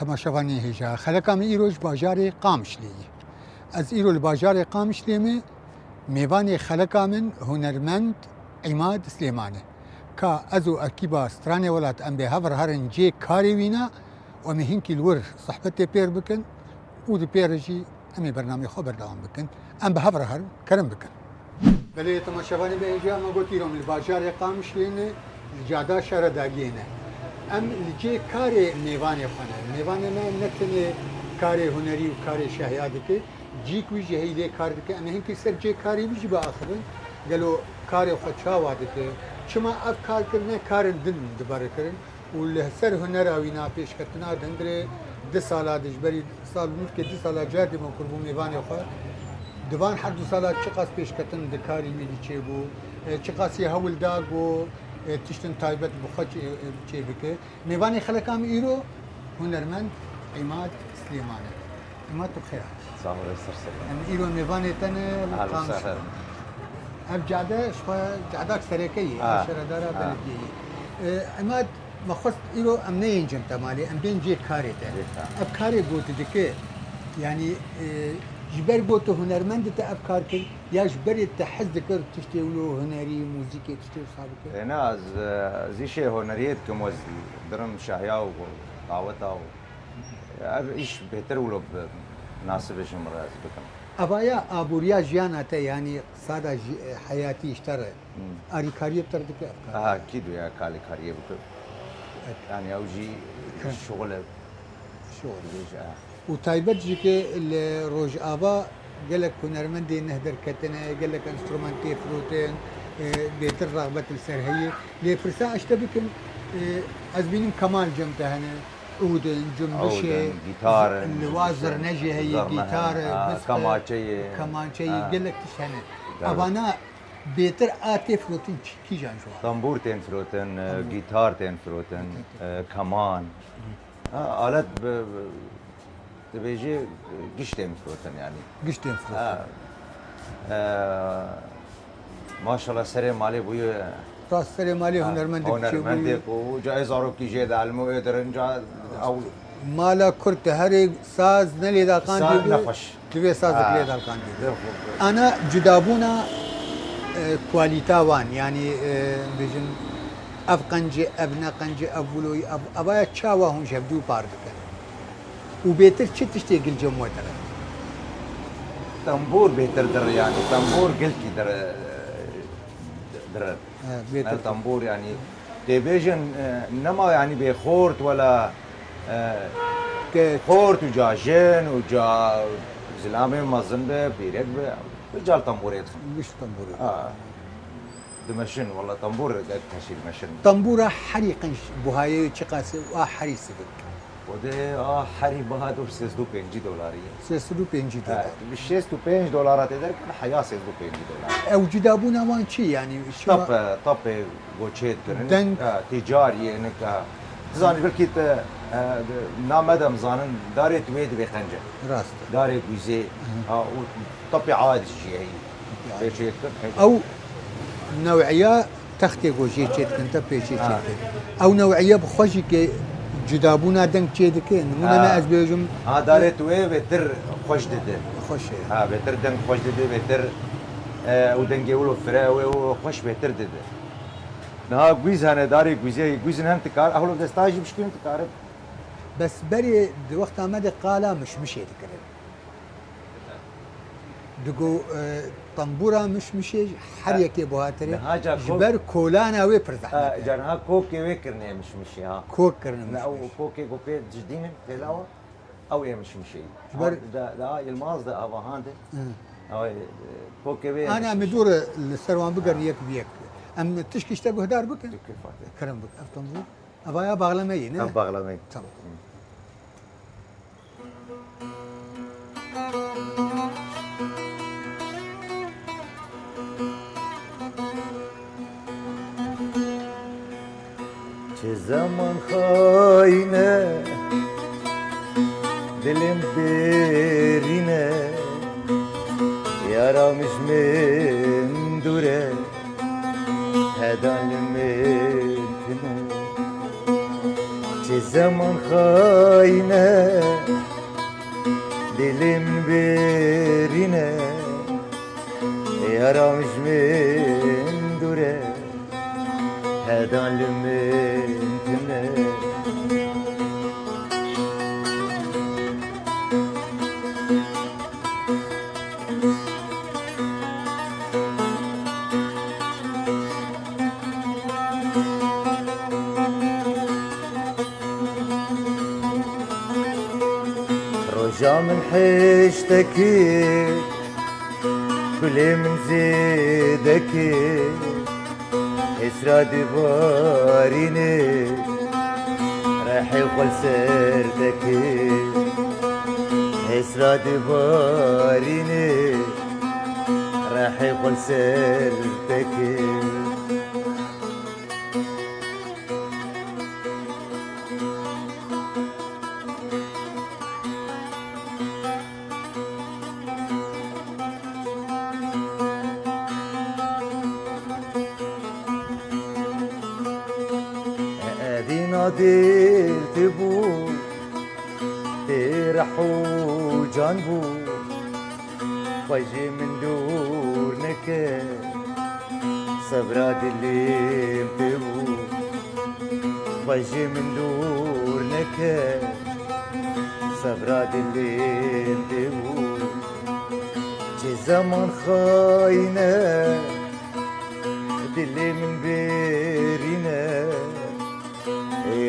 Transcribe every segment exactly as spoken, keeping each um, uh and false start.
Temaşevanê hêja, xeleka min îro ji bajarê Qamişlê ye. Ez îro li bajarê Qamişlê me, mêvanê xeleka min hunermend Îmad Silêman e. Ka ez û ekîba Stranê Welat em bê hev re herin cê karê wîna û em ê hinkî li wir sohbetê pêr bikin û di pê re jî em ê bernameyê xwe berdewam bikin. Em bi hev re herin, kerem bikin. Belê temaşevanê me, hêja me got îro em li bajarê Qamişlê ne, li cada şehra dagiyê ne. Em li cê karê mêvanê xwe ne. Mêvanê me ne tenê karê hunerî û karê şehya dike, cîk wî jî heyî lê kar dike. Em ê hinkî ser cê karê wî jî biaxivin. Gelo karê xwe çawa dike? Çima ev kar kirine, karên din dibe re kirin? Û li ser hunera wîna, pêşketina di hundirê du sala de, ji berî sal û nîvkê du sala cardê me kirbû mêvanê xwe. Di van her du sala çiqas pêşketin di karî wî de çêbû, e, çiqas yê hewl da ku, e, tiştin taybet bi xwe çê, e, çêbike. Mêvanê xeleka min îro hunermend Îmad Silêman e. Îmad, tu bi xêr hatî. Sağ ol, ser serê. Em îro mêvanê te ne li Qamişlo. Ev cade ji xwe cadak sereke ye, Ha. Şaredara Ha. belediyeyê. E, Îmad, me xwest îro em neyên cem te malê, em bên cê karê te. Cê karê. Ev karê ku tu dike, yanî, e, ji ber ku tu hunermend te ev kar kir, ya ji berê te hez dikir tiştê wilo hunerî, muzîkê, tiştê wisa bike? E, ne, ez, e, ez îşê huneriyê dikim, ez dirim şehya û daweta û, e, ev îş bêtir wilo bi nasibê ji min re ez bikim. Evaya aboriya jiyana te, yanî sada jî, e, heyatî ji te re, Hmm. arîkariyê bi te re dike ev kar? Aha, kî duya kalîkariyê bike? Evet. Yani ew jî Kar. şixul e. Şixul. Dibêje, ha. Û taybet jî ke li Rojava gelek hunermendê neh derketine, gelek enstrûmentê firotin, e, bêtir rexbet li ser heye. Lê pirsa ez te bikim, e, ez bînim keman cem te hene, ûd in, cumbiş Ûd e, in, gîtar in, li wa cumbiş in, zirne jî heye, zirne gîtar e, hene, ha, bisk e, kemaçe ye. Kemaçe ye, Ha. gelek tişt hene. Tabii. Evana bêtir a tê firotin çi, kîjan ji wan? Tembûr tên firotin, e, Tembûr. gîtar tên firotin, Gîtar. e, keman. Ha, alet bi, bi, dibêjê, e, giş tên firotin yani. Giş tên firotin. Ha. E, maşallah serê malê bûye. Rast serê malê Ha, hunermendê biçê bûye. Hunermendê ku ca zarokî jê de elmo ê dirin ca ew. Mala Kurd de herê saz ne lê da qandî Saz bû. nexweş. Divê sazek Ha. lê dalkandî. Ana cudabûna, e, kualîta wan, yanî, e, bêjin, ev qencê, ev ne qencê, ev wilo ye, ev, evaya çawa hûn ji hevdû par dikin? Û bêtir çi tiştê gil cem we dire? Tembûr bêtir dire, yanî tembûr gilkî dire, dire. He, bêtir. Ev tembûr, yanî, tê bêjin, e, nema, yanî, bê xort wela, e, Ke- xort û ca jin û ca zilamê mezin be, pîrek be, bi cal tembûrê dixin. Giş tembûrê. Ha. Dimeşin, wela tembûr gelek teşî dimeşin. Tembûra herî qenc buhayê çiqas e û a herî sivik? Xwedê a herî biha dor sêzdû pêncî dolarî ye. Sêzdû pêncî dolar. He, bi şêst û pênc dolara tê derkevin, heya sêzdû pêncî dolar. Ew cudabûna wan çi, yanî, çima Tap, e, tapê goçê dikirin. Deng. He, tîcar yê nika. Dizanî belkî te, e, name de em zanin, darê tu wê divê qence. Rast e. Darê gwîzê, Hı. ha, û tapê ad jî heyî. Tapê ad. Pêçê dikin, heyî. Ew New'iya textê ku jê çêdikin, te pêçê Ha. çêdikin. Ew new'iye bi xwe jî ke cudabûna deng çêdike. Nimûne Ha. me ez bêjim. Ha, darê tu wê bêtir xweş dide. Xweş e. Ha, bêtir deng xweş dide, bêtir, e, û dengê wilo fire wê û xweş bêtir dide. Niha gwîz hene, darê gwîzê, gwîzin hem tikar, ehlo desta jî bişkînin tikare. Bes berê di wexta me de qala mişmişê dikirin. Digo, e, tembûra mişmişê her Ha. yekê buhatirê Niha ca ji kok- ber kolana wê pir zehmet Ha, e. ca niha kokê wê kirine mişmişê ha. Kok kirine Ne, ew mişmiş. kokê ku pê cidînin têlawa, ew ê mişmişê. Ji ber Ha, da, da Yilmaz de avahan de. Hı. Ew ê, e, kokê wê Ana mişmişê. me dûr li ser wan bigerin Ha. yek bi yek. Em tişkî ji te guhdar bikin. Tu kêfa te. Kerem bik. Ev tembûr. Evaya bağlamayı ne? Ev bağlamayı. Tamam. Hı. Çi zeman xayne, dilim birîne, yara min ji min dûr e, hedan li min tune. Çi Zeman xayne, dilê min bêrîne, yaram ji min dûr e, hedan li min tune. Roja min hêştekê, kulê min zêdekê, hêsra dibarînê, rehê xwe li ser dekê. Hêsra dibarînê, rehê xwe li ser dekê. Evîna dil tu bû, tê reh û can bû. Xwe ji min dûr neke, sebra dilê min tê bû. Xwe ji min dûr neke, sebra dilê min tê bû. Çi zeman xayne, dilê min bêrîne.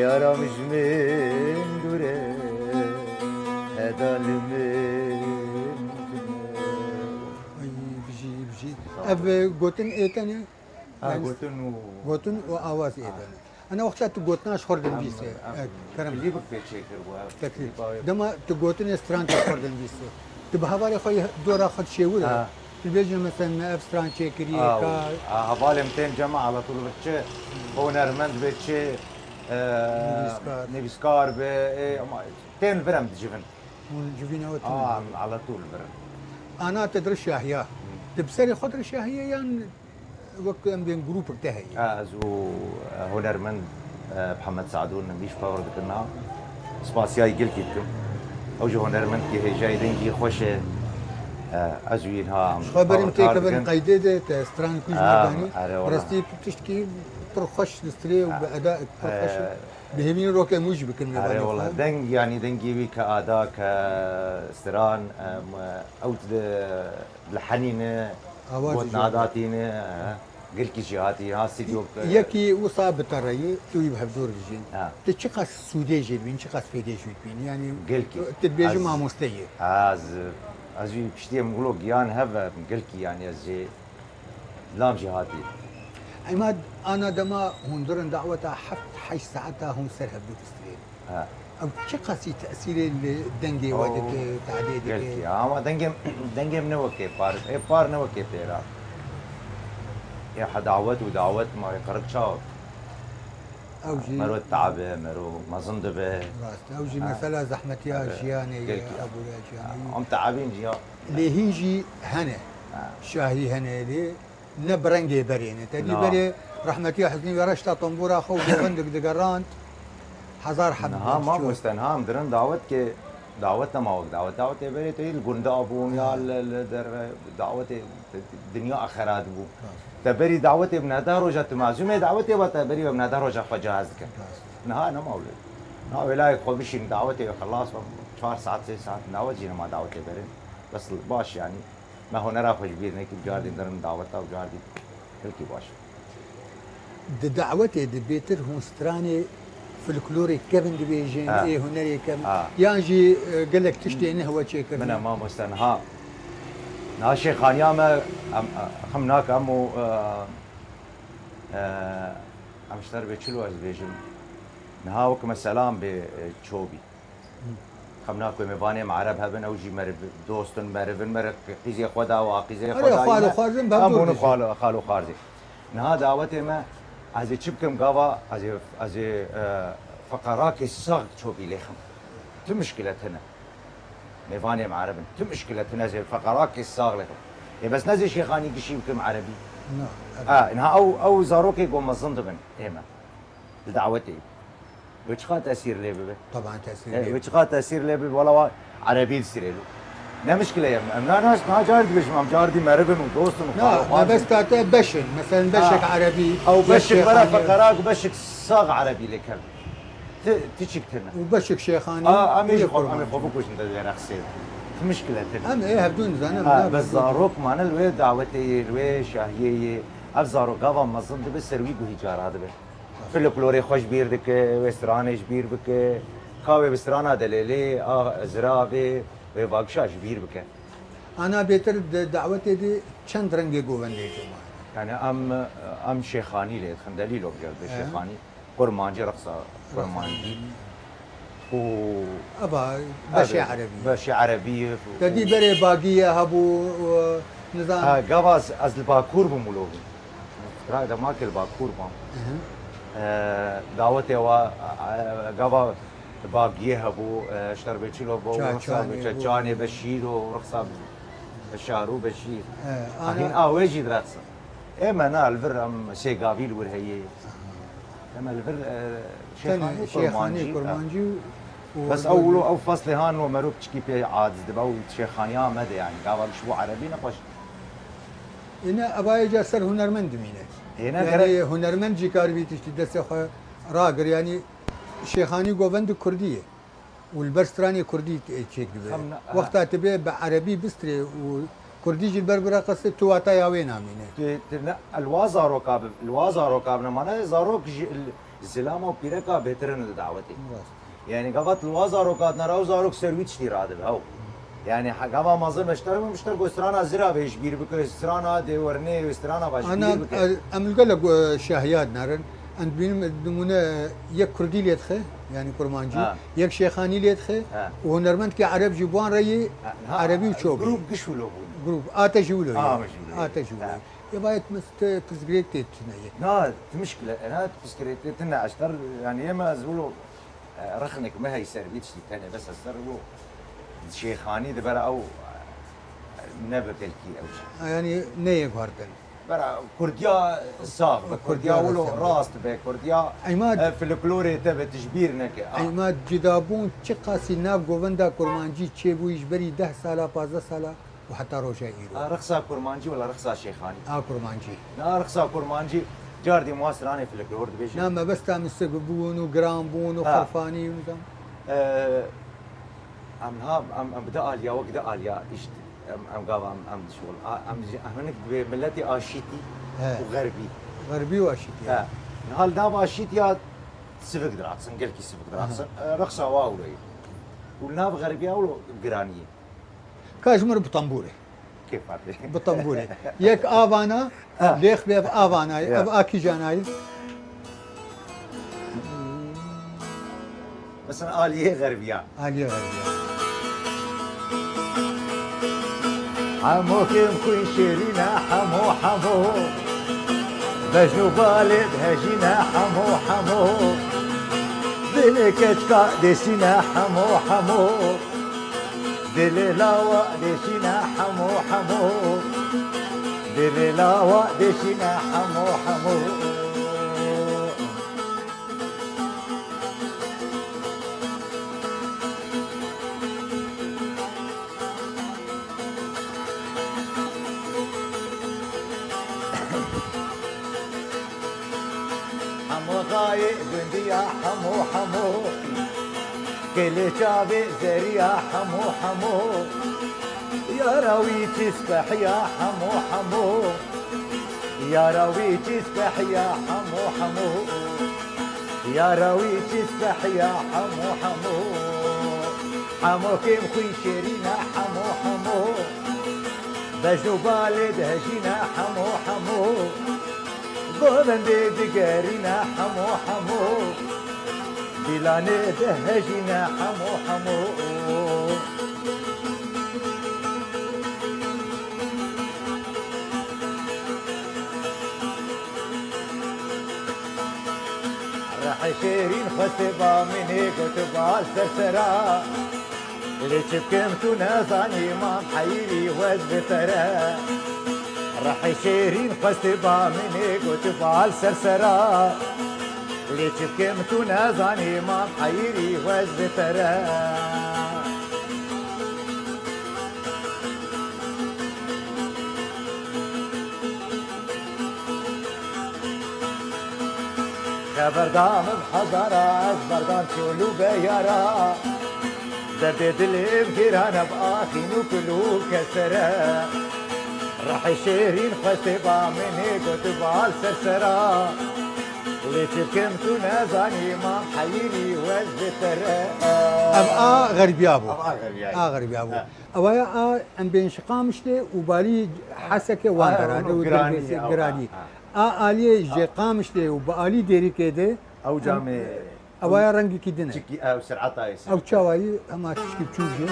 Yara min ji min dûr e, heda li min tune. Ay, bijî, bijî. Sağ ol. Ev, e, gotin ê te ne? Ha, yani, gotin û gotin û awaz ê te ne. Ana wexta tu gotina ji xwe re dinivîsî. Em, em, e, kerem. Klîbik pê çêkir bû, ev Teklîf. Klîba wê. Dema tu gotinê stran ji xwe re dinivîsî. Tu bi hevalê xwe yê dora xwe dişêwire. Ha. Tu dibêjin, mesela, me ev stran çêkiriye, Aw, ka a, hevalê min tên cem me, ala tûl vir çi hunermend be, çi, e, Nivîskar. Nivîskar be, e, ama tên vir em dicivin. Hûn civîna we tune. A, em ala tûl vir in. Ana te dir şahiya. Hı. Tu bi serê xwe dir şahiye yan wek em bên grûpek te heye? A, ez û, e, hunermend, e, Mihemed Sadûn em îş pevr dikin na. Spasiya gelkî dikim. Ew jî hunermendkî hêjayî dengî xweş e. E, ez û yî niha em Ji xwe berî em pevr kar têkevin dikin. Qeydê de te stranê ku ji me Em, danî. Erê wala. Rastî tu tiştkî pir xweş distrê û bi eda pir xweş e. E, Bi hêvî ne roke em wî jî bikin Erê mêvanê wala. Xwe. Deng, yanî dengî wî ke ada, ke stran, em, ew di, li henî ne, Awazê got jî nadatî ne, e, gelkî jî hatî, ha stûdyo, e, Yekî wisa bi te re ye, tu wî bi hevdor dijîn. Ha. Tu çiqas sûdê jê dibîn, çiqas fêdê jê dibîn? Yanî Gelkî. Tu dibêjî Ez mamoste ye. Ez, ez wî piştiyê min wilo giyan hev e, gelkî yanî ez jê Lam jî hatî. Ema ana dema hûn dirin daweta heft heşt saeta hûn ser hevdû distrên. Ha. Ew çi qasî tesîrê li dengê we Ew dike, tadê dike? Gelkî. Ama dengê, dengê min ne wekê par, ê par ne wekê pêra. Ê ha dawet û dawet ma ê qerik çaw. Ew jî Mero tabe, mero mezin dibe. Rast. Ew jî Ha. mesela zehmetiya Tabe. jiyanê ye, Gelkî. aboriya jiyanê ye. Em tabîn jî ya. Lê hîn jî hene. Ha. Şahî hene lê ne bi rengê berê ne. Te dî Na. berê rehmetiya Hizîn ve reşta tombora xwe û govindik digerand. Hezar heb Niha ma diçû. Musten ha em dirin dawet ke dawet nema wek dawet. Dawetê berê te li gunda bûn ya Ha. li, li der dawetê dinya axera dibû. Rast. Te berî dawetê bi nehda roja tu mazûmê dawetê ve te berî ve bi nehda roja xwe cihaz dikin. Rast. Niha nema wile. Na wêlayek xwe bişîn dawetê ve xelas ve çar saet sê saet dawet jî nema dawetê berin. Bes baş yanî. Me hunera xwe ji bîr nekir, cardî dirin daweta û cardî hilkî baş. Di dawetê de bêtir hûn stranê folklorê kevin dibêjin, Ha. ê hunerê kevin, Ha. yan jî, e, gelek tiştê ne hewe çêkirin? Min e mamoste niha. Niha şêxaniya me, em, e, xem nake em û, e, e, em ji te re bê çilo ez dibêjim. Niha wek mesela bê, e, çobî. Xem naku mêvanê me ereb hebin, ew jî meriv, dost in, meriv in, meriv qîzê xwe da û a qîzê xwe Erê, da xalo yî me. Xwarzin Em bûn bûn xalo, xalo xwarzê. Niha dawetê me, ez ê çi bikim gava, ez ê, ez ê, e, feqerakê sax çopî lê xim. Tu mişkile tine. Mêvanê me ereb in. Tu mişkile tine, ez ê feqerakê sax lê xim. Ê bes ne zê şêxanî gişî bikim erebî. Na, Ha, niha ew, ew zarokê ku mezin dibin ê me. Di dawetê. Wê çiqas tesîr lê bibe? Taban tesîr E, lê wê çiqas tesîr lê bibe? Wala wa erebî disirê lo. Ne mişkile ye. Em na, na, na car dibêjim, em car dî meriv in û dost in û Na, xalo xwaş in. Mebesta te beş in. Mesela beşek Ha. erebî, Ew beş beşek şêxanî. Vera feqera ku beşek sax erebî lê kevin. Ti, ti çik tine. Û beşek şêxanî, A, em ê û jî yek xwe, em ê kurmancî. Xwe bikujin te dê rexsê. Ti mişkile tine. Em ê hevdû nizanin, Ha, em bes hevdû. Zarok mane li wê dawetê yê, li wê şahiyê yê. Ev zarok gava mezin dibe ser wî guhî cara dibe. Folklorê xwe ji bîr dike, wê stranê ji bîr bike. Ka wê bi strana delêlê, a ziravê, wê vagişa ji bîr bike. Ana bêtir di dawetê de çend rengê govendê cuma. Yani em, em şêxanî lê dixin, delîl û bigir bi He. şêxanî. Kurmancî, reqsa kurmancî. Û Eva beşê Ev, erebî. Beşê erebî. Te dî berê bagî ye hebû, e, nizam. Ha, gava ez, ez li Bakur bûm wilo bûm. Fikra de ma ke li Bakur bûm. Hı hı. E, dawetê wa, e, gava bagiyê hebû, e, şterbê çilo bo, Çaçanê reqsa bo. Çaçanê beşîr û reqsa şarû beşîr. E, ana Ahîn a wê jî direqsin. Ê me na li vir em şêgavî li wir heye. Em li vir, e, Tenê şêxanî, şêxanî, kurmancî, kurmancî û Bes ew wilo ew feslê han lo mero piçkî pê aciz dibe û şêxaniya me de yani. Gava ji bo erebî nexweş. Êne evayê ca ser hunermend dimîne. Êne Yani gerek hunermend jî karibî tiştî destê xwe ragir. Yani şêxanî govend kurdî ye. Û li ber stranê kurdî, e, çêk dibe. Xem na-, Wexta tu bê bi erebî bistrê û kurdî jî li ber bireqise, tu wataya wê namîne. Tu, tu ne, li wa zaroka bi, li wa zaroka bi nemane, zarok ji, zilama û pîreka bêtir in li dawetê. Rast. Yani gavat li wa zaroka dinera, ew zarok ser wî tiştî radibe, ew. Yani he, gava mazin meşter min, meşter go strana zira vê ji bîr bike, strana dê wernê, strana va ji Ana, bîr bike. e, em li gelek, e, şahiya dinarin. Em dibînin, nimûne, yek kurdî lê dixe, yani kurmancî, Ha. yek şêxanî lê dixe Ha. û hunermendkî ereb jî bi wan re yê Ha, ha, erebî û çobî. Grûp giş wilo bûn. Grûp, ate jî wilo ye. Ha, me jî wilo ye. Ate jî wilo Ha. ye. Yê bayet miste pirsgirêk tê tune ye. Na, ti mişkile, ena pirsgirêk tê tune eşter, yani yê me ez wilo, e, rexnek me hey ser vî tiştî tenê bes ez ser wilo şêxanî dibere ew, e, nebe belkî ew jî. Yani neyê guhertin. Bera Kurdiya sax be, Kurdiya Kurdiya wilo sax be. Rast be, Kurdiya, Îmad e, folklorê te be tijbîr neke. A. Îmad cudabûn çiqasî nav govenda kurmancî çêbûyî ji berî deh sala, pazdeh sala û heta roja îro. A, rexsa kurmancî wala rexsa şêxanî? A, kurmancî. Na, rexsa kurmancî car dî ma stranê folklor dibêjin. Na, mebesta min sik bûn û giran bûn û Ha. xerfanî û nizam. E, em niha, em, em bi de aliya, wek de aliya îşt, em, em gava, em, em dişol. A, em ji, em hinek dibê miletê aşîtî He. û xerbî. Xerbî û aşîtî. He. Niha li nav aşîtiya sivik diraksin, gelkî sivik diraksin. Aha. E, rexsa wa ewro ye. Û li nav xerbiya ewro giranî ye. Ka ji min re bi tembûrê. Kêfa tê. Bi tembûrê. Yek avana, Ha. lêx bê ev avana ye, Ha. ev a kîjana ye? Mesela aliyê xerbiya. Aliyê xerbiya. Hemo kêm xwîn şêrîne hemo hemo. Bejn û balê dihejîne hemo hemo. Dilê keçka dêsîne hemo hemo. Dilê lawa dêşîne hemo hemo. Dilê lawa dêşîne hemo hemo. Hemo dayê gundiya hemo hemo. Gelê çavê zeriya hemo hemo. Yara wî çi spehiya hemo hemo. Yara wî çi spehiya hemo hemo. Yara wî çi spehiya hemo hemo. Hemo kêm xwîn şêrîne hemo hemo. Bejn û balê dihejîne hemo hemo. Govendê digerîne hemo hemo. Dîlanê dihejîne hemo hemo. Rehê şêrîn xwestê ba min ê got bal ser sera. Lê çi bikim tu nezanî mam heyirî wez bifere. Rehê şêrîn xwestê ba min ê got bal ser sera. Lê çi bikim tu nezanî, mam heyirî wez bi te re. Xeber da min hezara, ez berdan çolû beyara. Derdê dilê giran e bi axîn û kul û kesere. Rehê şêrîn xwestê ba min ê got bal sersera. Lê çi bikim tu nezanî, mam heyirî wez bi te re. Ev a xerbiya bû. Ev a xerbiya ye. A xerbiya bû. He. Ewa ya a em bên ji Qamişlê û balî Heseke wan Ha, derade û giranî, Dirbêsê ew, giranî. Ha, ha. A aliyê ji Qamişlê û bi alî Dêrikê de Ew camê ewa ya rengekî din e. Çikî ew sireta ye. Ew çawayî hema tişkî biçûk jî.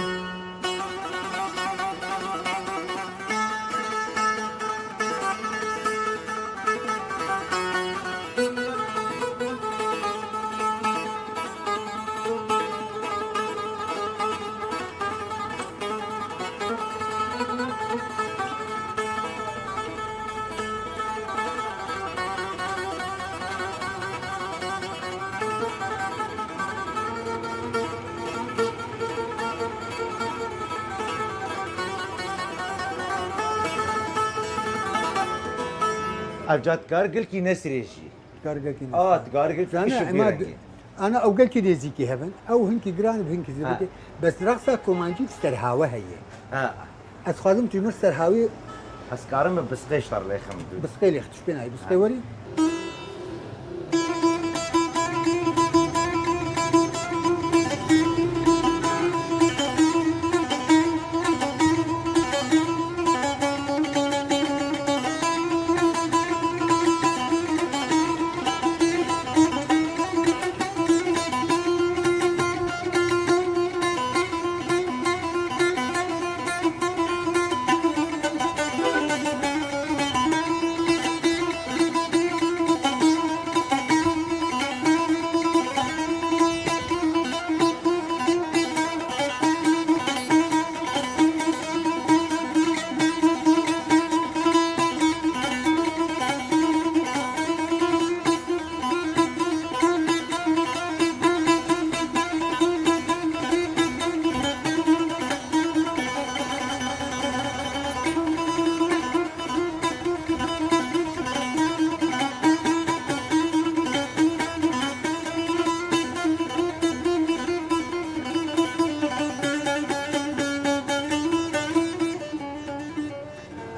Ev ca dikar gilkî nesirê jî. Dikar gilkî nesirê. A, dikar gilkî Zane, kişik ema vê rengî. Ana ew gelkî nêzîkî hev in. Ew hinkî giran bi hinkî Ha. zêde. Bes reqsa kurmancî serhawe heye. Ha. Ez xwazim tu ji min serhawê Ez karim bi bisqê şer lêxim. Bisqê lêx, tu ji pê nayê. Bisqê Ha. werî.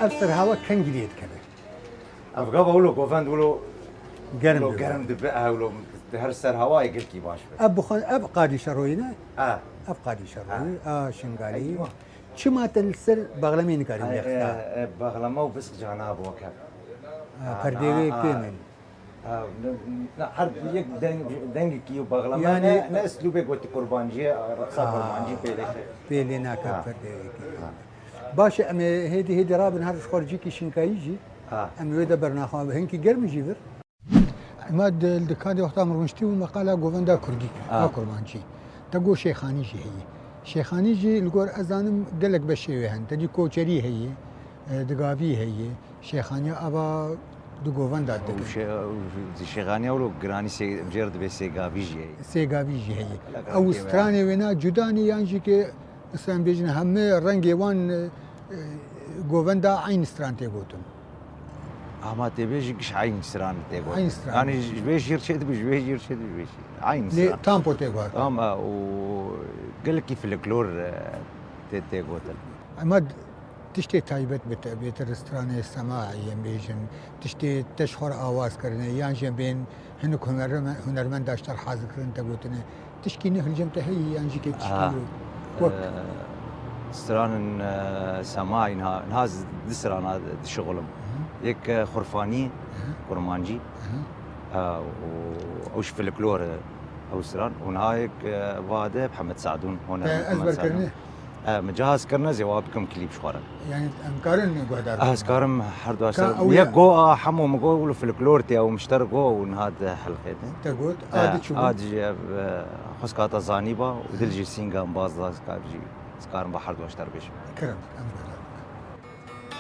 Ev serhawa kengî lê dikeve. Ev gava wilo govend wilo Germ wilo dibe. germ dibe, ha, wilo her serhawayê gilkî baş be. Ev bixwe-, ev qadî şeroyî ne? Ha. Ev qadî şeroyî, Ha. a şingalî. Eywa. Çima te li ser baxlemê nikarî Ay, lêxta? e, e, baxlama û bisq cana bi weke. A, Ha, perdê wê ha, pê ha. min. Ha, ne, ne, her yek deng, dengekî û baxlama Yani ne, ne eslûbê gotî qurbancî ye, reqsa Ha. qurbancî pê lêxe. Pê lê nake Ha. perdê wê kê. Ha. Baş e, em ê hêdî hêdî rabin her ji xwe cîkî şinkayî jî. Ha. Em wê de bernaxwe hinkî germ jî vir. Ema di, li dikandê wexta min rûniştî bû, me qala govenda kurdî kir, Ha. a kurmancî. Te got şêxanî jî heye. Şêxanî jî li gor ez zanim gelek beşê wê hene. Tenî koçerî heye, e, digavî heye. Şêxaniya ava du govenda Û dikin. şê-, û şêxaniya wilo giranî sê-, jêr dibe sêgavî jî heye. Sêgavî jî heye. Laka Ew kê stranê wê na cuda ne yan jî ke Mesela em bêjin hemî rengê wan, e, e, govenda eyn stran tê gotin. Ama tê bêjî giş eyn stran tê gotin. Eyn stran. Yani ji vê jîr çêdibi, ji vê jîr çêdibi, ji vê jîr. Eyn Lê stran. tampo tê gotin. Ama û gelekî folklor, e, tê, tê gotin. Ema d-, tiştê taybet bi te, bêtir stranê sema em bêjin, tiştê te ji xwe re awaz kirine, yan jî em bên Hinek hunerme-, hunermenda ji te re hazir kirin te gotine, tişkî ne hilcem te heye yan jî ke tişkî Ha. wek Ee, stranin, e, sema niha, niha z-, di strana dişixulim. Hı. Yek, e, xurfanî, Hı. kurmancî, Hı. e, û ew ji folklor e, ew stran. Û niha yek, e, vade Mihemed Sadûn, huner Te Mihemed Sadûn. ezber kirine? E, min cihaz kirine, zê wa bikim klîp ji xwe re. Yani em karin guhdar Ez bikin? karim her du Ka ser. ew Yek ya. go a hemû min go wilo folklor tê ew mişter go û niha di helqê de. Te got, E, a di çi bû? a di jî ev, e, xwezka te zanî ba û dil jî sînga em baz da zikar jî zikarim ba her du mişter bêjim. Kirim, em guhdar bikin.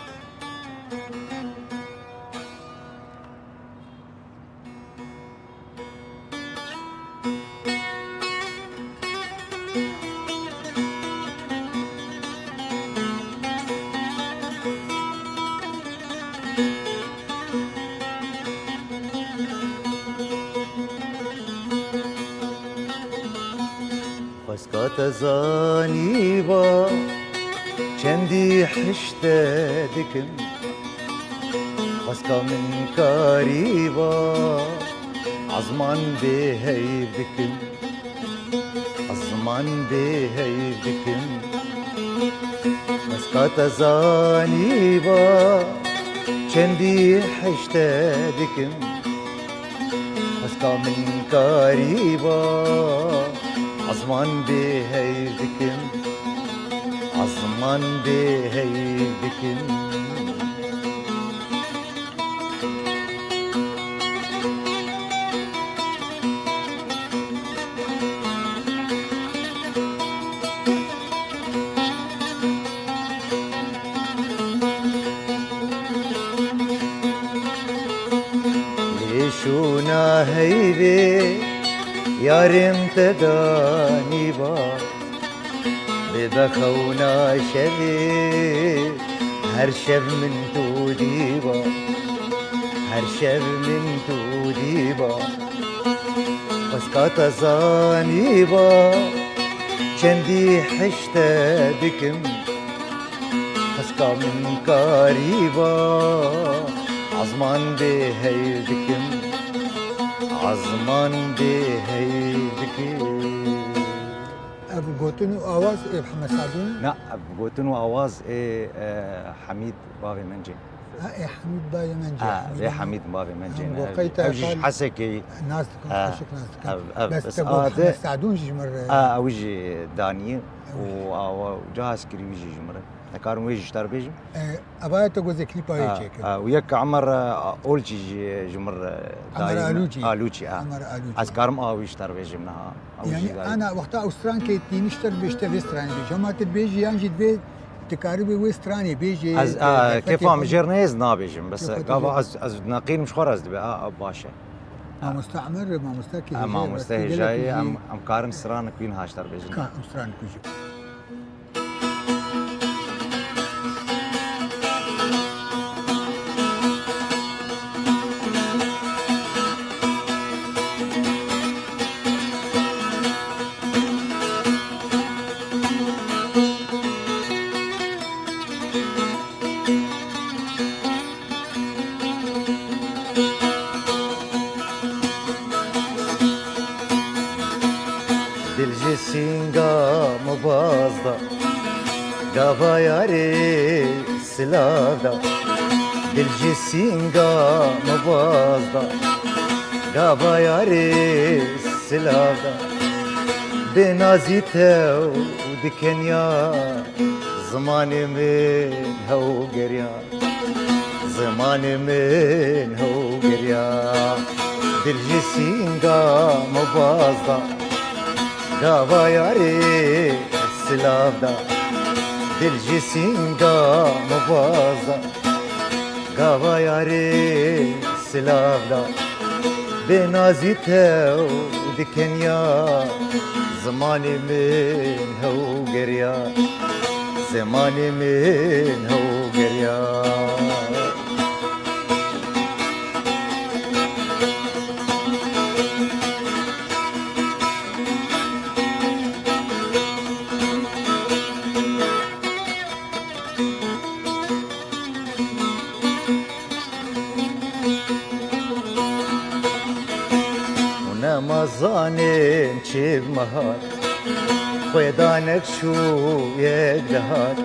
Ka te zanîba çendî hişte dikim, xwezka min karîba, ezman bê heyv dikim, ezman bê heyv dikim. Xwezka te zanîba çendî hişte dikim, xwezka min karîba, ezman bê heyv dikim, ezman bê heyv dikim. Lê şûna heyvê yarê min te danîba, bê bexewna şevê her şev min tu dîba, her şev min tu dîba. Xwezka te zanîba çendî hişte dikim, xwezka min karîba, ezman bê heyv dikim, ezman bê heyv dikim. Ev gotin û awaz ê Mihemed Sadûn? Na, ev gotin û awaz ê, e, Hemîd bavê min cê. Ha, ê Hemîd bavê min cê. Ha, Hemîd vê Hemîd bavê min cê, Hem ne, go ev, qeyta ev jî ji kal Hesekê. Nas dikim, Ha, xweşik nas dikim. ev, ev, Bes bes te got ade. Mihemed Sadûn jî ji min re. Ha, ew jî danî Ew jî. û awa, ca hez kirî wî jî ji min re. Nekarim wê jî ji te re bêjim. E, evaya te got zê klîpa wê Ha, çêkir. ha, û yek Emer, e, Olçî jî ji min re Emer dayî min. Alûçî. Alûçî, ha. Emer Alûçî. Ez karim a wî ji te re bêjim niha. Ew jî Yani, dayî. ana wexta ew strankê tînî ji te re bêj, te vê stranê bêj. Hema tu dibêjî yan jî divê Dikarî bê wê stranê bêjê, Ez, te, a, te kêfa min jêr neyê, ez nabêjim. Bes Kêfa te gava jêr. ez, ez neqînim ji xwe re ez dibê. A, a, baş e. Mamoste Emer, mamoste ki A, hêjayê, mamoste bes hêjayê, gelekî em, jî em karin stranek wî niha ji te re bêjin. Ka, em stranek wî jî. Dil ji sînga min baz da, gava yarê silav da. Dil ji sînga min baz da, gava yarê silav da. Bê nazî tew dikenya, zimanê min hew geriya. Zimanê min hew geriya. Dil ji sînga min baz da, gava yarê silav da. Dil ji sînga min baz da, gava yarê silav da. Bê nazî tew dikenya, zimanê min hew geriya. Zimanê min hew geriya. Hûn nema zanên çi bi me hat, xwêdanek çû yek dihat.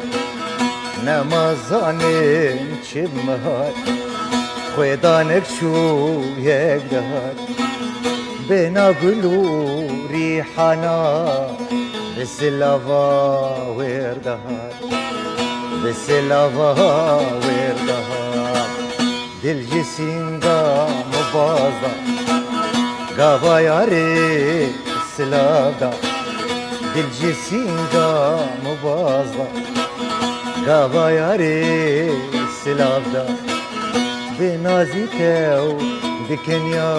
Nema zanên çi bi me hat, xwêdanek çû yek dihat. Bêhna gul û rîhana bi silava wêr dihat. Bi silava wêr dihat. Dil ji sînga min baz da, gava yarê silav da. Dil ji sînga min baz da, gava yarê silav da. Bê nazî tew dikenya,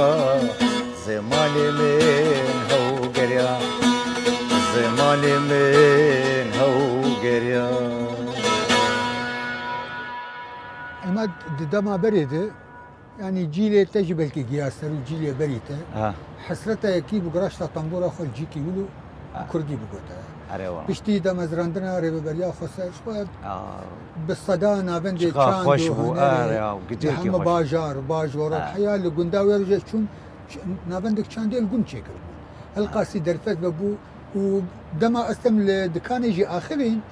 zimanê min hew geriya, zimanê min hew geriya. Ema di dema berê de, yanî cîlê te jî belkî giya ser û cîlê berî te. Ha. Hesreta yekî bi giraşta tembûra xwe li cîkî wilo, Ha. Kurdî bigote. Erê wala. Piştî damezrandina Rêveberiya Xweser ji xwe Aa. bi seda navendê Çiqa çand xweş û bû, hunerê erê ya, li gidêkî hemû xweş. bajar, bajor û Ha. heya li gunda wê re jî çûn, ç-, navendek çandê li gund çêkiribûn. Hilqasî derfet vebû û dema ez tem li dikanê jî axivîn,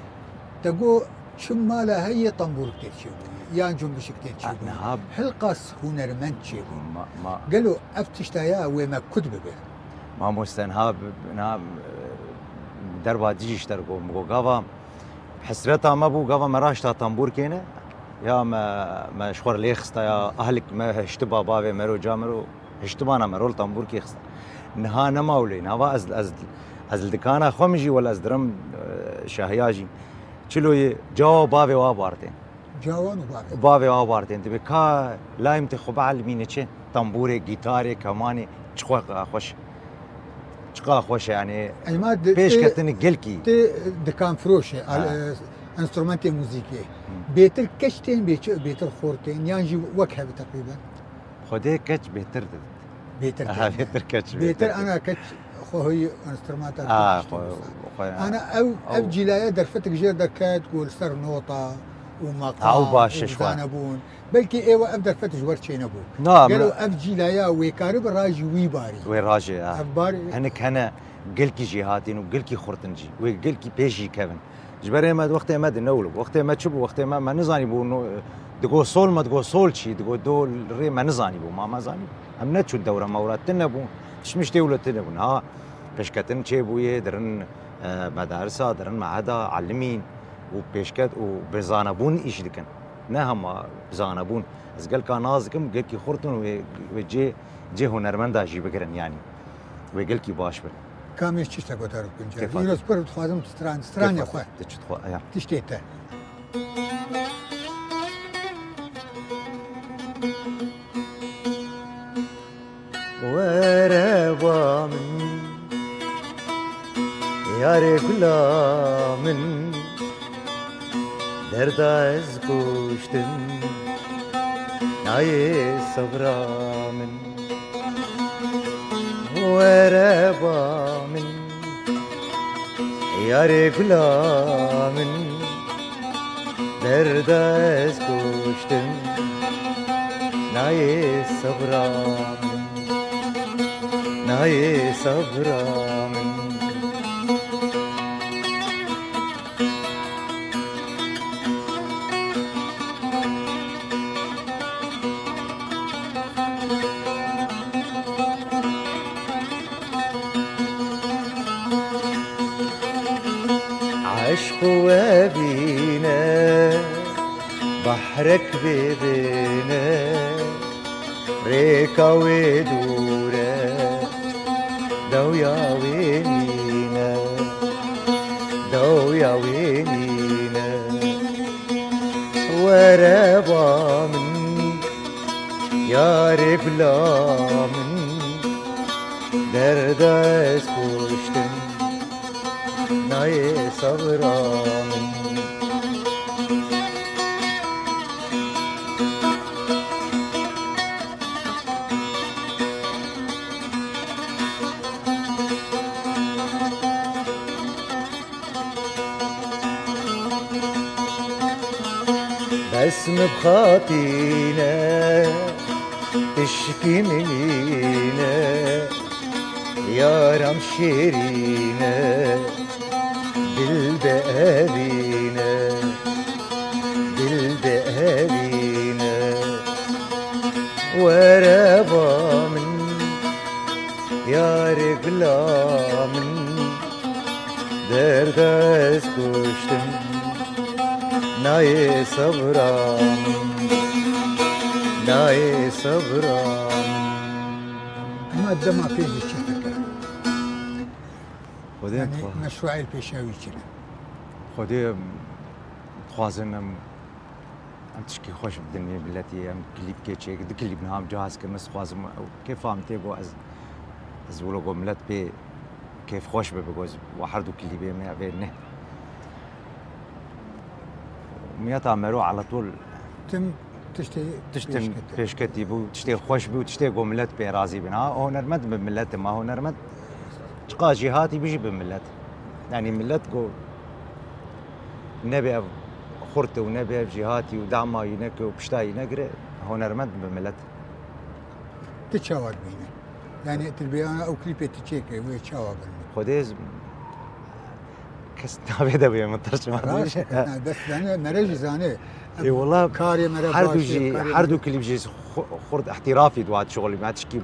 te got, çi mala heye tembûrik tê çêbûyî, yan cumbişik tê Ha, çêbûyî. niha Hilqas hunermend çêbû. Ma, ma Gelo ev tişta ya wê me kut bibe? Mamoste, niha bi-, niha, e, derba dijî ji te re got, min got, gava hesreta me bû, gava me raşta tembûrkê ne, ya me, me ji xwe re lê xista, ya ahlik me hiştiba bavê me ro, ca me ro, hiştibana me ro li tembûrkê xista. Niha nema wilo, niha va ez, ez, ez li dikana xwe min jî, wela ez dirim, e, şahiya jî. Çilo ye, cawa bavê wa bartên. Cawan û bavê. Bavê wa bartên. Dibê ka layim tê xwe bielmîne çi? Tembûrê, gîtarê, kemanê, çiqa xweş. Çiqa xweş e, yani Ema di-, pêşketinê gelkî. Tê dikan firoş e, al-, Ha. e, enstrûmentê muzîkê. Hı. Bêtir keç tên, bê-, bêtir xor tên, yan jî wek hev e teqrîben? Xwedê keç bêtir didit. Bêtir Aha, keç, bêtir keç, bêtir bêtir keç. Ana keç xwe hoyî enstrûmenta Ha, keç xwe, dibûsa. xwe, Ana ew, ew ew. cîlaya derfetek jêr derket, ku li ser nota û maqam Ha, ew baş û e, ji xwe. zanebûn. Belkî êwe ev derfet ji wer çênebû. Na, Gelo min ev cîlaya wê karibe rajî wî barî? Wê rajê, ha. Ev barî Hinek hene gelkî jêhatîn û gelkî xurtin jî. Wê gelkî pêş jî kevin. Ji ber ê me, wextê me di ne wilo. Wextê me çi bû? Wextê me, me nizanîbû, no, digo sol, me digo sol çi? Digo do rê, me nizanîbû. Ma me zanî. Em neçûn dewra mewra tune bûn. Tişt miştê wilo tune bûn. Ha, pêşketin çêbûyê, dirin, e, medarisa, dirin meheda, elimîn û pêşket û bi zanebûn îş dikin. Ne hema bi zanebûn. Ez gelka nas dikim, gelkî xurt in wê, wê cê, cê hunermenda jî bigirin, yanî. Wê gelkî baş bin. Kamê çi te gotar bikin? Kêfa Îro te. Spor dixwazim stran, stranê Kêfa xwe. te, te çi dixwa-, ya. Tiştê te. Were ba min, yarê gula min, derda ez kuştim, nayê sebra min. Were ba min, yarê gula min, derda ez kuştim, nayê sebra min, nayê sebra min. Eşq we bîne, behrek bê bêne, rêka wê dûr e, dewya wê nîne, dewya wê nîne. Were ba min, yarê gula min, derda ez kuştim, nayê sebra min. Bes min bi xatîne, tişkî min nîne, yaram şêrîne, dil de evîne, dil de evîne. Were ba min, yarê gula min, derda ez kuştim, nayê sebra min, nayê sebra min. Ema dema pê jî çi dike? Xwedê Yanî dixwa- meşrueyê pêşiya wî çi ne? Xwedê dixwazin em Em tişkî xweş bidin vê miletî, em klîpkê çêk, du klîp niha em cihaz kirin, ez dixwazim ew kêfa min tê got, ez, ez wilo got milet pê kêfxweş bibe, got, ez wa her du klîbê me vê ne. Miyeta mero aletol Tim tiştê tiştin pêşkete. pêşketî bû, tiştê xweş bû, tiştê got milet pê razî bin. Ha, hunermend bi milet e, ma hunermend çi Ka jî hatî bijî bi millet. Yanî millet ku nebe ev xurt û nebe ev jî hatî û dama wî neke û pişta wî negire, hunermend bi millet. Tu çawa dibîne? Yani tu dibê ana ew klîpê tu çêkirî, wê çawa birin? Xwedê z-, kes navê de bê min tirşima. Rast e, kes na-, bes zane, mere jî zane. Ê, wala karê mere her du baş e, jî, karê her mere du klîp jî xu-, xurt ihtirafî dua şixulî me, tişkî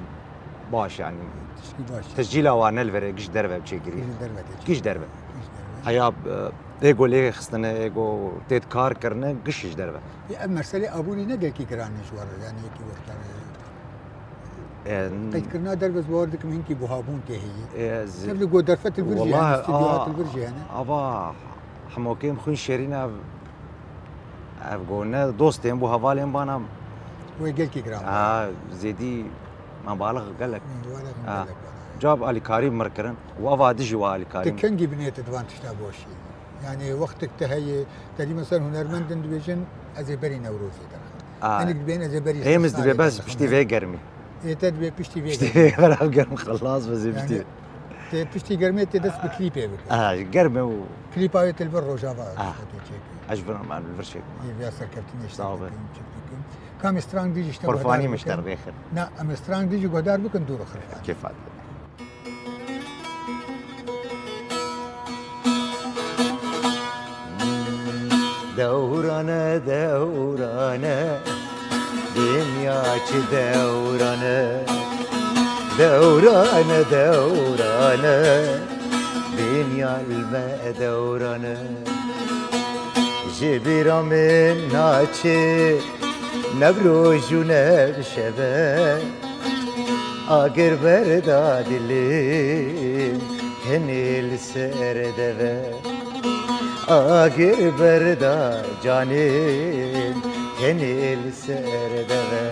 baş yani. Tişkî baş. Tescîla wan ne li vir e, giş derve çêkirî. Giş derve tê çêkirî. Giş derve. Giş derve. Heya, e, ê go lê xistine, ê go têt kar kirine, giş ji derve. Ê, ev meselê aborî ne gelkî giran e ji we re, yani yekî wextan e. E, qeydkirina derve ez bawer dikim hinkî buhabûn tê heye. E, ez Tevlî go derfet li vir jî hene, Wallahî, stûdyohat a, li vir jî hene. Ava hemokêm xwîn şêrîn ev, ev go ne dostên bû, hevalên bana. Wê gelkî giran bû. Ha, zêdî mebalix gelek. Mebalix Ha. gelek bana. Cab alîkarî mir kirin û ava dijî wa alîkarî. Tu kengî binêt di van tişta boşî? Yani wextek te heye, te dî mesela hunermendin dibêjin, ez ê berî Newrozê derxim. A, Hinek dibên ez ê berî Êm ez dibê bes derxim. Piştî vê germî. Ê te dibê piştî vê Piştî germî. Vê germî xelas be zê Yani piştî. Te piştî germê te dest bi klîpê bike. A, germe û Klîpa wê te li vir Rojava A. xwedê çêke. Ez ji vir, em li vir çêkim. Ê vêya serkeftinê ji te Sağ ol. Bikim, çi bikim. Ka em ê strang dî jî ji te Xurfanî guhdar min ji te bikin. Rêxin. Na, em ê strang dî jî guhdar bikin dû re xirfanî. Kêfa. Dewrane, dewrane, dinya çi dewrane. Dewrane, dewrane, dinya li me dewrane. Ji bîra min naçe ne bi roj û ne bi şeve. Agir berda dilê tenê li ser deve. Agir berda canê tenê li ser deve.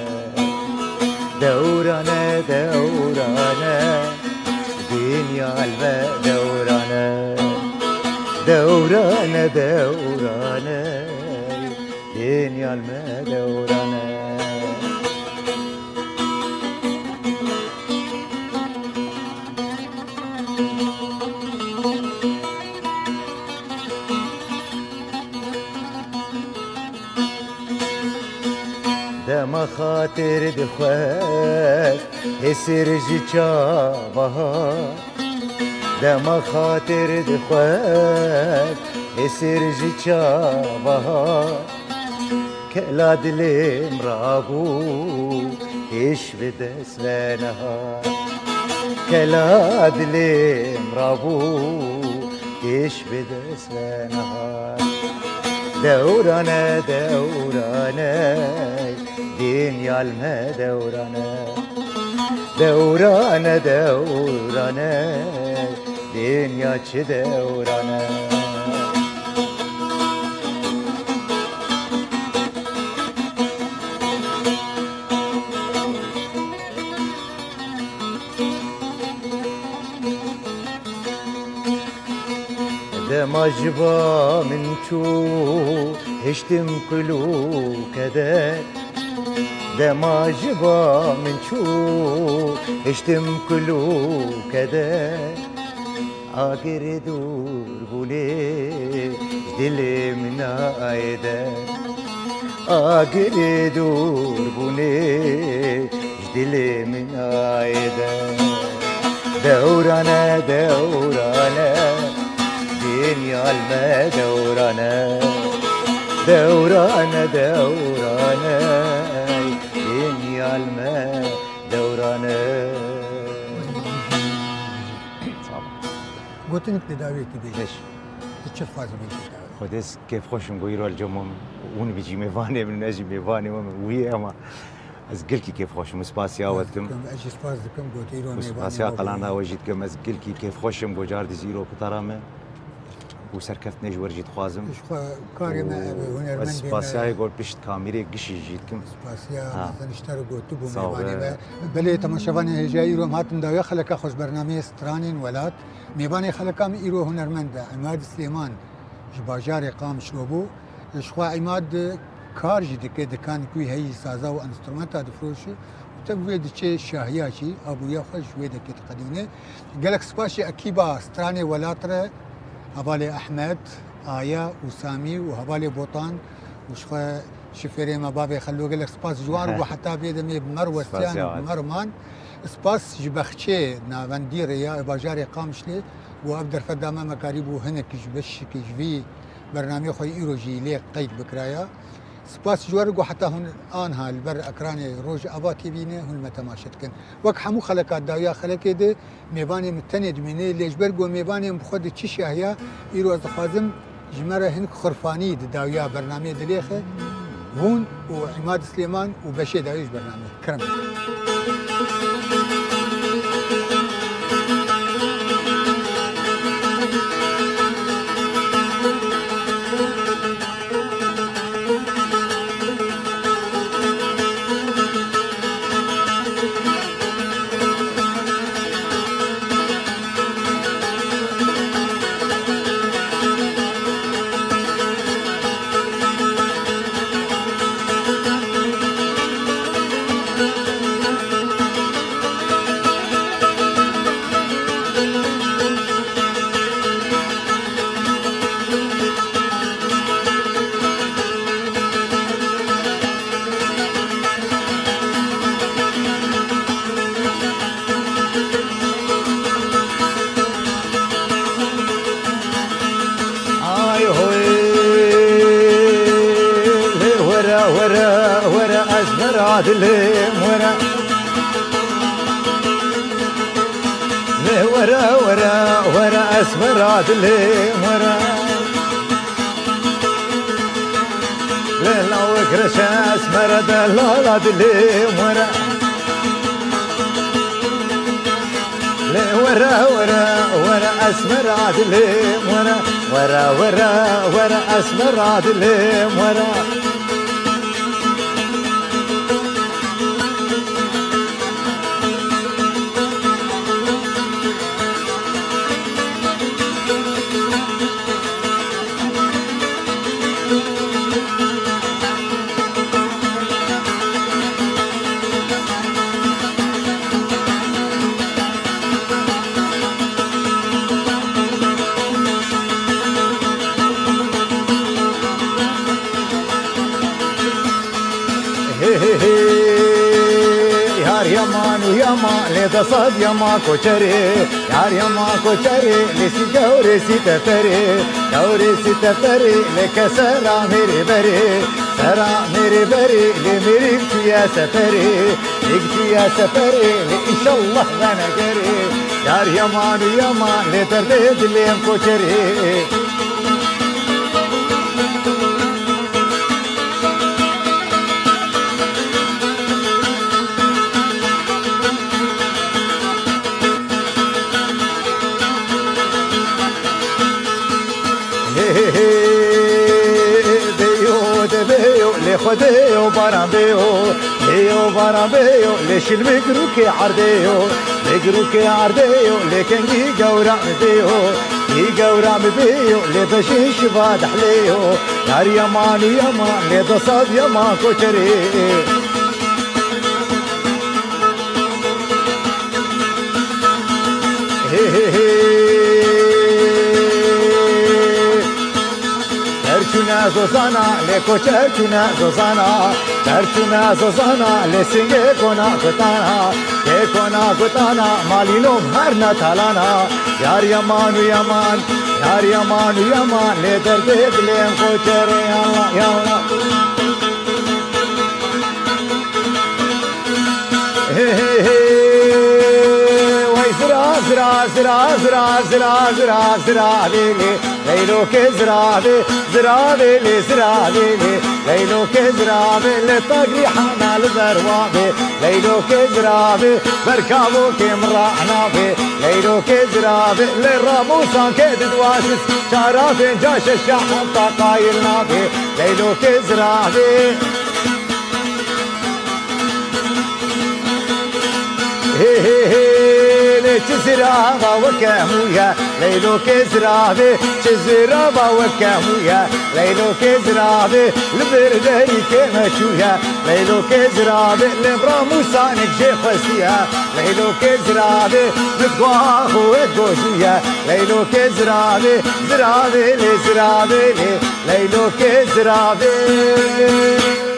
Dewrane, dewrane, dinya li me dewrane. Dewrane, dewrane, dinya li me dewrane. Dema xatir dixwest, hêsir ji çava hat. Dema xatir dixwest, hêsir ji çava hat. Kela dilêm rabû, hêş bi dest ve nehat. Kela dilêm rabû, hêş bi dest ve nehat. Dewrane, dewrane, dinya li me dewrane. Dewrane, dewrane, dinya çi dewrane. Dema ji ba min çû, hiştim kul û keder. Dema ji ba min çû, hiştim kul û keder. Agirê dûrbûnê ji dilê min nayê der. Agirê dûrbûnê ji dilê min nayê der. Dewrane, dewrane, dinya li me dewrane. Dewrane, dewrane, dinya li me dewrane. Sağ ol. Gotinek di dawiyekî bêje. Beş. Tu çi dixwazî bêjî dawê? Xwedê ez kêfxweş im ku îro li cem we min. Hûn bijî mêvanê min, ez jî mêvanê we min. Wî ye, ama ez gelkî kêfxweş im. Spasiya we dikim. Ez jî spas dikim ku tu îro mêvanê me bûyî. Spasiya qelana we jî dikim. Ez gelkî kêfxweş im ku cardî zî îro qutara me. Û serkeftinê ji we re jî dixwazim. Ji xwe karê me, û ev e, hunermendê me. Ez spasiyayê gor pişt kamîrê gişî jî dikim. Spasiya mezin ji te re got, tu bû mêvanê me. Sağ ol. Belê, temaşevanên hêja, îro em hatin dawiya xeleka xwe ji bernameyê Stranên Welat. Mêvanê xeleka me îro hunermend e, Îmad Silêman ji bajarê Qamişlo bû. Ji xwe Îmad kar jî dike, dikan ku heyî saza û enstrumenta difiroşe û Tev wê diçê şahiya jî abûya xwe ji wê dekê diqedîne. Gelek spas ji ekîba stranê welat re, hevalê Ehmed, Aya û Samî û hevalê Botan û ji xwe şifêrê me bavê Xelo gelek spas ji wan re bû heta vê demê bi me re westiyan û bi me re man. Spas ji bexçê navendî re ya bajarê Qamişlê û ev derfet da me, me karîbû hinek ji beşikî ji vî bernameyê xwe îro jî lê qeyd bikiraya. Spas ji we re ku heta hûn anha li ber ekranê Rojava T V ne, hûn me temaşe dikin. Wek hemû xeleka dawiya xelekê de mêvanê min tenê dimîne, lê ji ber ku mêvanê min bi xwe de çi şahiya, îro ez dixwazim ji me re hinek xurfanî di dawiya bernameyê dilêxe. Hûn û Îmad Silêman û beşê dawî ji bernameyê. Kerem. Ay hoy, were, were, were, ez vera dilê were. Lê were, were, were, ez vera dilê were. Lê lawek reşe ez mere delala dilê were. Lê were, were, were, ez vera dilê were. Were, were, were, ez vera dilê were. Hê, hê, hê. Yar yaman û yaman, lê desad yaman koçerê. Yar yaman koçerê, lê sî gewrê sî teperê. Gewrê sî teperê, lê ke sera mêrê berê. Sera mêrê berê, lê mêrik çûye seperê. Mêrik çûye seperê, lê înşallah venegerê. Yar yaman û yaman, lê derdê dilê em koçerê. Hê, hê, hê, beyo, de beyo, lê Xwedê yo baran beyo, beyo, baran beyo, lê şil mi girûkê erdê yo, lê girûkê erdê yo, lê kengî gewra mi beyo, kengî gewra mi beyo, lê bejin şiva dehlê yo, yar yaman û yaman, lê desad yaman koçerê. Hê, hê, hê. Ter çûne zozana, lê koçer çûne zozana. Ter çûne zozana, lê singê kona gotana. Kê kona gotana, malî nom her ne talana. Yar yaman û yaman, yar yaman û yaman, lê derdê dilê em koçerê, yalla, yalla. Hê, hê, hê. Wey zira, zira, zira, lê, lê. Leylokê zira, lê, zira, lê, lê. Leylokê zira, lê, lê tagrî hana li derwa bê. Leylokê zira, lê, berkavokê min rana bê. Leylokê zira, lê, lê ramûsan kê didwasis. Çara pênca şeşa heta qayil nabê. Leylokê zira, lê. Hê, hê, hê, lê çi Zirava weke hemû ye, Leylokê ziravê, çi zirava weke hemû ye, Leylokê ziravê, li vir derî kê me çûye, Leylokê ziravê, li ramûsanek jê xwestiye, Leylokê ziravê, li dua xwe gojûye, Leylokê ziravê, ziravê lê, ziravê lê, Leylokê ziravê.